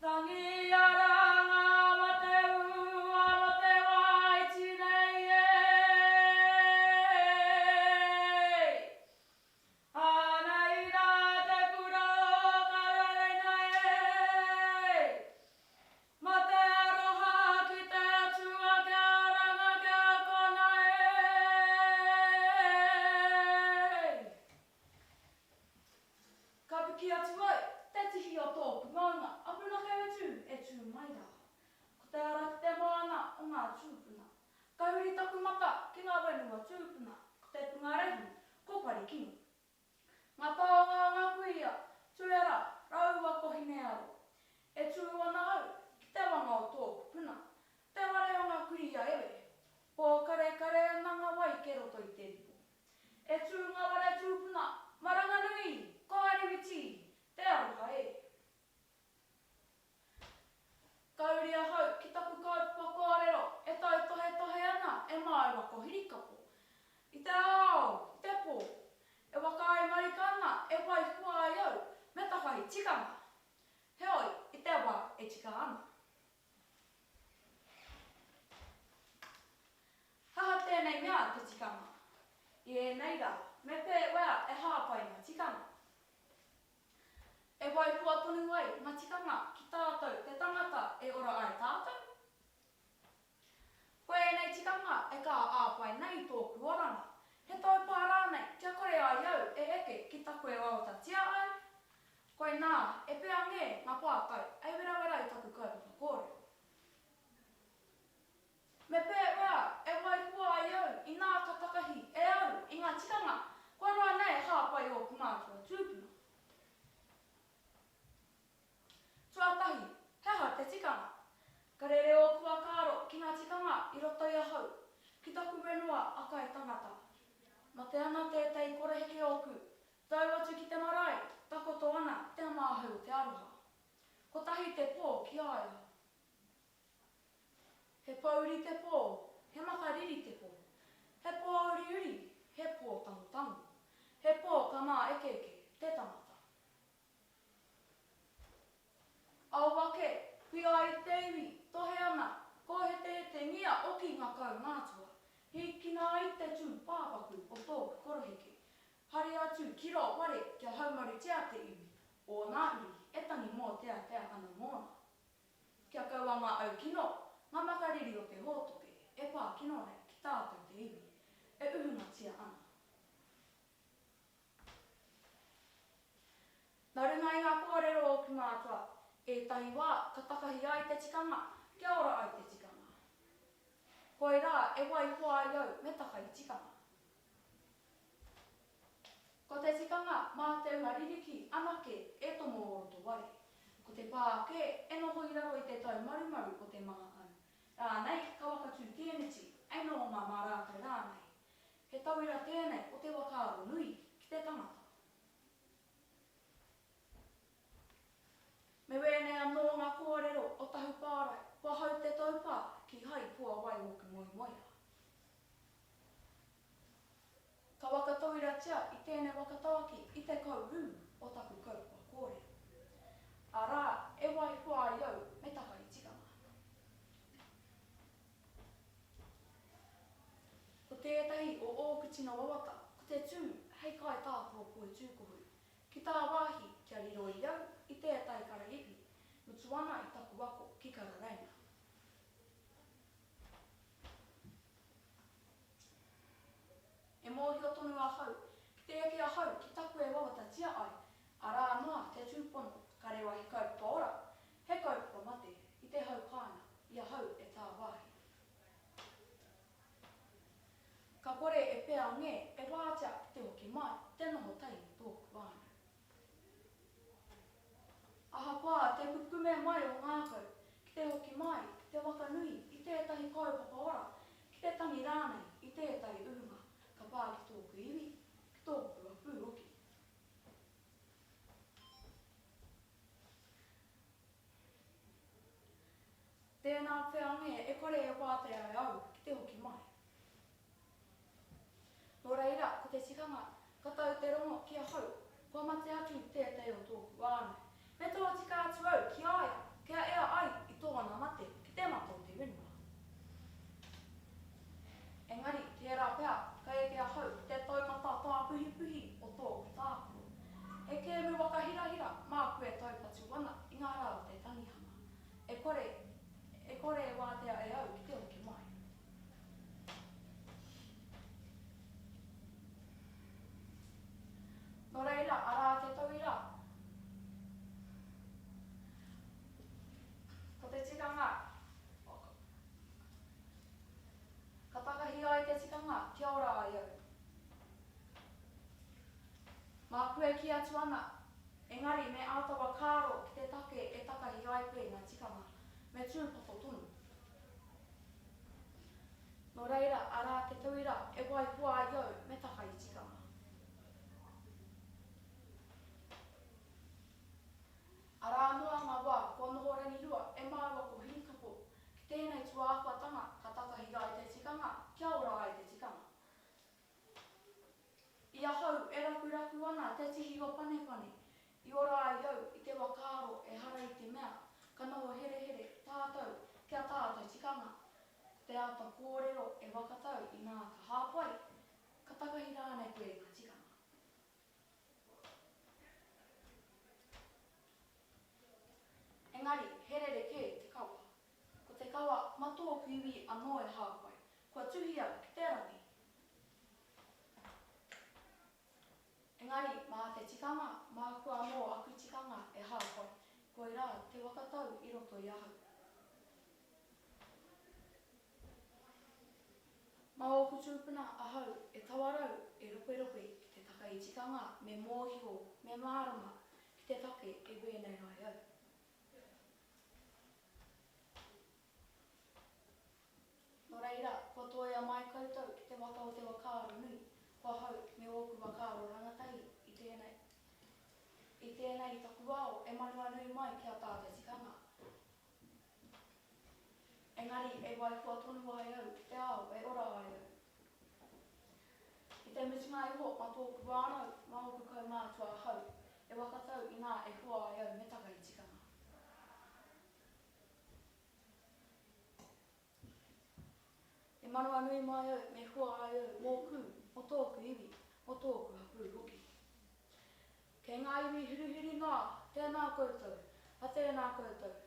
Tangi ara ngā mate ua mo te wā iti nei e. Anei rā te kura o Kararaina e. Ma te aroha ki te Atua kia oranga kia kona e. Ka piki atu au, te tihi o tōku maunga, a Punakeutu e tū mai rā. Ko te ara ki te moana o ngā tūpuna. Ka huri taku mata ki ngā whenua tūpuna, ko te pungarehu, ko Parikino. Ngā taonga o ngā kuia, Tuera rāua ko Hinearo. E tū ana au ki te wanga o tōku puna, te ware o ngā kurī a Ewe. Pōkarekare ana ngā wai kei roto i te ripo. E tū ngā ware tūpuna, Maranganui, ko Ariwiti, te aroha e. Ka uri ahau ki taku kaupapa kōrero e tautohetohe ana e māua ko Hirikapo. I te ao, i te pō, e whakaae marika ana e whai hua ai au me takahi tikanga. Heoi, i te wā e tika ana. Haha tēnei mea te tikanga. I ēnei rā, me pēwea e hāpai ngā tikanga? E whai hua tonu ai nga tikanga ki tātou te tangata e ora ai tātou? Ko ēnei tikanga e kā āwhai nei tōku oranga, he taupā rānei kia kore ai au e eke ki taku e wawatatia ai? Koinā e pea ngē nga pātai ei werawera i taku kaupapa kōrero. Me pēwhea e whai hua ai au inā ka takahi e au i ngā tikanga kua roa nei e hāpai ōku mātua tūpuna? Tuatahi, he aha te tikanga? Ka rere ōku whakaaro ki ngā tikanga i roto i ahau, ki taku whenua a Kai Tangata. Mate ana tētahi koroheke ōku, tau atu ki te marae, takoto ana te māhau o te aroha. Kotahi te pō ki a ia. He pōuri te pō, he makariri te pō. He pō uriuri, he pō tangotango. He pō ka māekeeke te tangata. Ao ake, hui ai te iwi, tohe ana, kōhetehetengia oki ngā kaumātua. Hīkina ai te tūpāpaku o tōku koroheke. Hari atu ki rō whare kia haumarutia te iwi, ōna uri e tangi mōteatea ana mōna. Kia kaua ngā au kino, ngā makariri o te hōtoke e pā kino nei ki tātou te iwi, e uhungatia ana. Nā runga i ngā kōrero o ōku mātua, ētahi wā ka takahi ai te tikanga kia ora ai te tikanga. Koirā e waiho ai au me takahi tikanga. Ko te tikanga mā te hunga ririki anake e tomo o roto ware. Ko te pā kē e noho i raro i te taumarumaru o te manga au. Rānei ka wakatū tēneti, ei noho ngā mā rākau rānei. He tauira tēnei o te whakaaro nui ki te tangata. Me wēnei anō ngā kōrero o Tahupārae, kua hau te taupā, kīhai i puawai ōku moemoeā. Ka whakatauiratia i tēnei whakatauaki i te kourū o taku kaupapa kōrero. Arā, e waiho ai au me taka i tikanga. Ko tētahi o ōku tino wawata ko te tū hei kaitākaro poitūkohu ki tāwāhi kia riro i au i tētahi karahipi mutu ana i taku ako ki Kararaina. E mōhio tonu ahau, ki te eke ahau ki taku e wawatatia ai, arā noa te tūpono ka rewa he kaupapa ora, he kaupapa mate i te hau kāinga i ahau e tāwāhi. Ka kore e pea ngē e wātea ki te hoki mai te noho tahi me tōku whānau. Ahakoa te kukume mai o ngākau ki te hoki mai ki te waka nui i tētahi kaupapa ora, ki te tangi rānei i tētahi uhunga ka pā ki tōku iwi, ki tōku hapū hoki. Tēnā pea ngē e kore e wātea e au ki te hoki mai. Nō reira, ko te tikanga, ka tau te rongo ki ahau, kua mate atu tētahi o tōku whānau. Me tōtika atu au ki a ia, kia. kī atu ana, Engari me āta whakaaro ki te take e takahi ai koe i ngā tikanga, me tūpato tonu. Nō reira, arā te tauira e waiho ai au me takahi tikanga. Arā noa ngā wā kua noho rangirua e māua ko Hirikapo ki tēnei tūāhuatanga ka takahi ai te tikanga kia ora ai te tikanga. I ahau e rakuraku ana te tihi o Panepane, i ora ai au i te whakaaro ehara i te mea ka noho herehere tātou ki a tātou tikanga, ko te āta kōrero e whakatau inā ka hāpai, ka takahi rānei koe i ngā tikanga. Engari, he rerekē te kawa. Ko te kawa ma tōku iwi anō e hāpai, kua tuhia ki te rangi. Engari, mā te tikanga, māku anō aku tikanga e hāpai, koirā te whakatau i roto i ahau. Mā ōku tūpuna ahau e tawarau, e roperope ki te taka i tikanga me mōhio, me mārama ki te take e wēnei ai au. Nō reira, kua toea mai koutou ki te waka o te whakaaro nui, ko ahau me ōku whakaaro rangatahi i tēnei, i tēnei i taku ao e manawanui mai ki a tātou tikanga. Engari e waihoa tonu ai au ki te ao e ora ai au. I te mutunga iho ma tōku whānau, ma ōku kaumātua ahau e whakatau inā e hua ai au me takahi tikanga. E manawanui mai au me hua ai au mōku, mō tōku iwi, mō tōku hapū hoki. Kei ngā iwi huruhuru noa, tēnā koutou, a tēnā koutou.